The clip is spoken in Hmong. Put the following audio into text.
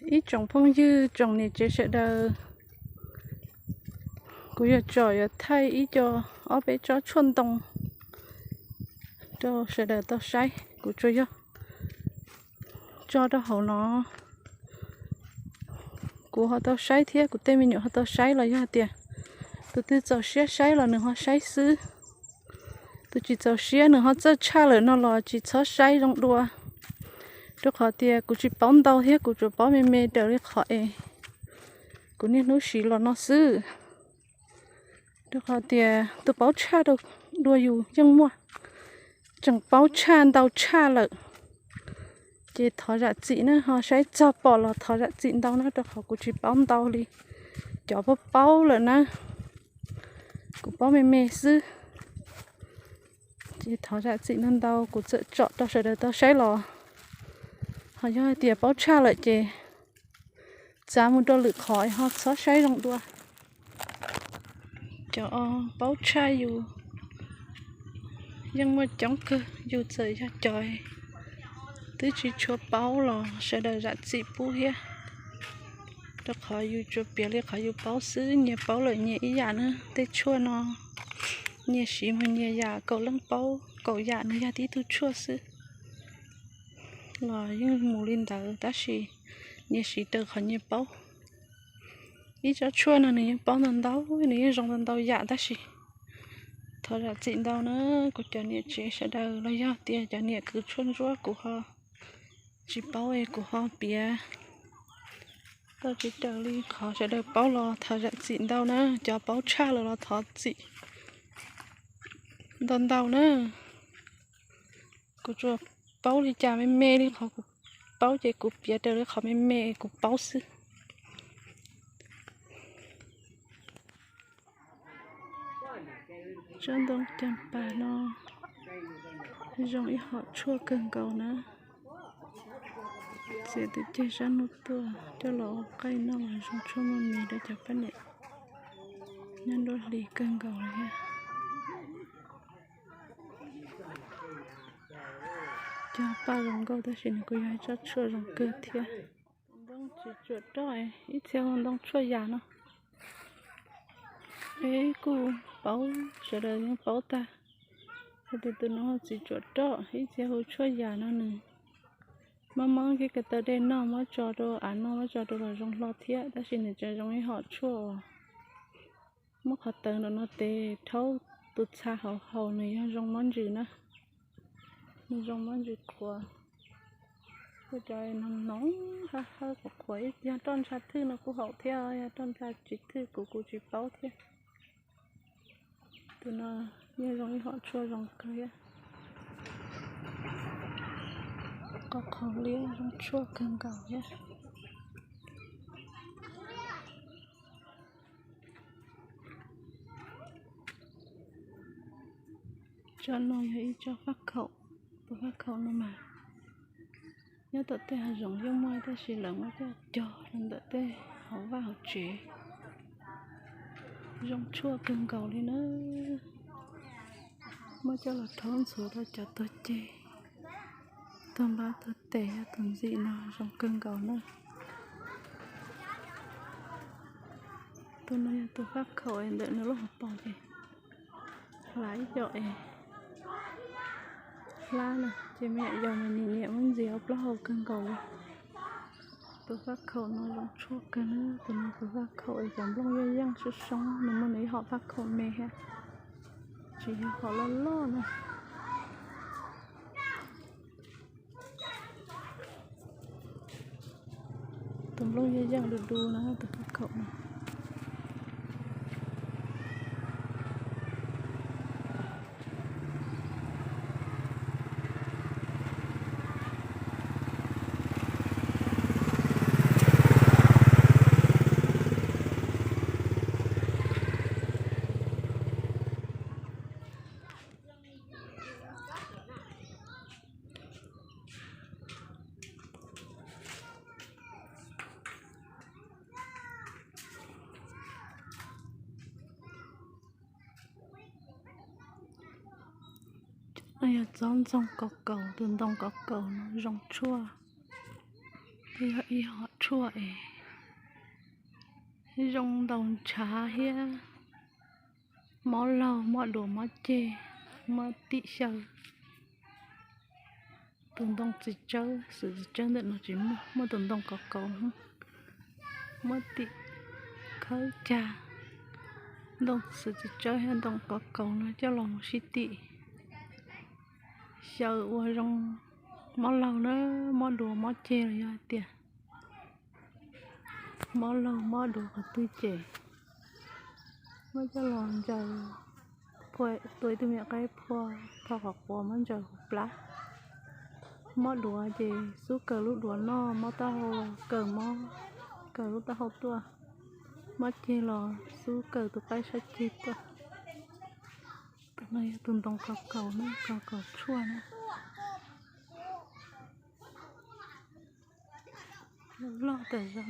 Ib tsoom phooj ywg tsoom niam tsev sawv daws, kuv yuav tsom yuav thaij ib co ob peb tsob tshuaj ntoo rau sawv daws tau saib. Kuv tsuas yog tso rau hauv no, kuv ho tau saib thiab kuv tej me nyuam ho tau saib los yog tias tus twg txaus siab saib los nws ho saib xwb. Tus tsis txaus siab nws ho txawj tshaj lawm no los tsis txhob saib zoo dua. Rau qhov tias kuv tsis paub ntau thiab kuv tsuas paub me me raws li qhov es kuv niaj hnub siv los no xwb. Rau qhov tias tus paub tshaj dua yus yeej muaj, tseem paub tshaj ntau tshaj lawm. Ces thov zam txim na, ho saib txog pom los thov zam txim ntau na, rau qhov kuv tsis paub ntau li cov paub paub lawm na. Kuv paub me me xwb, ces thov zam txim ntau ntau, kuv txawm tsom rau sawv daws tau saib los ho yog hais tias paub tshaj lawm ces txav mus rau lwm qhov ho txhob saib zoo dua. Cov paub tshaj yus yeej muaj coob kawg, yus txawm yog cov twb tsis tshua paub los sawv daws zam txim pub thiab. Rau qhov yus tsuas piav li qhov yus paub xwb, nyias paub lawm nyias ib yam na. Tej tshuaj no nyias siv mus nyias yam, kaum leej paub kaum yam, nws yog tib tug tshuaj xwb los yeej mus li ntawd, tab sis nyias siv raws qhov nyias paub. Ib tsob tshuaj no nws yeej paub ntau ntau, nws yeej zoo ntau ntau yam, tab sis thov zam txim ntau na kuv cov niam tsev sawv daws los yog tias cov niam kws tshuaj ntsuab kuv ho tsis paub es kuv ho piav tau tsis raws li qhov sawv daws paub los thov zam txim ntau na. Cov paub tshaj lawm los thov txim ntau ntau na. Kuv tsuas paub li cas me me li qhov kuv paub ces kuv piav raws li qhov me me kuv paub xwb. Tsob ntoo cas pas no zoo ib hom tshuaj kawg nkaus na. Txiav tus ceg sab hnub tuaj coj los ua qaij noj los zoo tshuaj muaj mis rau cov poj niam nyob nruab hlis kawg nkaus li thiab. Cog paj zoo nkauj tab sis nws kuj yog ib tsob tshuaj zoo kawg thiab. Tus ntoo txiv tsuam roj, ib txhia hu ntoo tshuaj yas no. Peb kuj paub, sawv daws yeej paub tag hais tias tus no txiv tsuam roj, ib txhia hu tshuaj yas no. Nws mob mob kiag ko taw dej noj, muab tso rau av noj, muab tso rau los zoo hlo thiab, tab sis nws tseem zoo ib hom tshuaj uas muab qhov tawv nram no tes rhaub tus txha hauv haus nws yog zoo mob ntsws na. Nws zoo mob ntsws qhuav, ua cov no noog hab hawb qhuav qhuav, ib yog roj ntsha thwj no kuj haum thiab, yog roj ntsha tsis thwj kuv kuv tsis paub thiab. Tus no yeej zoo ib hom tshuaj zoo kawg thiab, qos qhaus liab zoo tshuaj kawg nkaus thiab. Tsob no yog ib tsob faj khaum, tus faj khaum no mas nyob tom tej hav zoov yeej muaj tab sis lawv muab coj cog rau ntawm tej hauv vaj hauv tsev, zoo tshuaj kawg nkaus li na. Muab coj los rhaub ntxhuav rau cov tuag ceg, tuag npab tuag tes, yog tus ntxim no zoo kawg nkaus na. Tus no yog tus faj khaum es ntawm nws lub hauv paus ces hlav ib co es hlab na, ces me nyuam yaus mas nim niam muab ntxias ua plaub hau kawg nkaus li. Tus faj khaum no zoo tshuaj kawg na, tus no tus faj khaum es cov nplooj yeej yeej soob soob, nws muaj nws ib hom faj khaum me thiab, tsis yog hom loj loj na. Tus nplooj yeej yeej du du na tus faj khaum no. Yog tsob ntoo kos kaus, tus ntoo kos kaus no zoo tshuaj. Yog ib hom tshuaj es zoo ntaus ntshav thiab mob laug, mob duav, mob ceg, mob tim xyaw. Tus ntoo txiv tsawb, xwm txiv tsawb ntawm no tsis muaj, muaj tus ntoo kaus kaus, muab tim khawb cag. Ntoo xwm txiv tsawb thiab ntoo kaus kaus no coj los mus sib tim xyaw ua zoo mob laug na, mob duav mob ceg los yog hais tias mob laug mob duav qhov twg ces muab coj los ntsaws, tua ib tug me nyuam qaib phua, tho qhov quav muab ntsaws hauv plab. Mob duav ces xub kaws lub duav noj, mob taub hau kaws mob, kaws lub taub hau tuaj. Mob ceg los xub kaws tus qaib sab ceg tuaj. Tus no yog tus ntoo kaus kaus na, kaus kaus tshuaj na. Loj loj tas zog.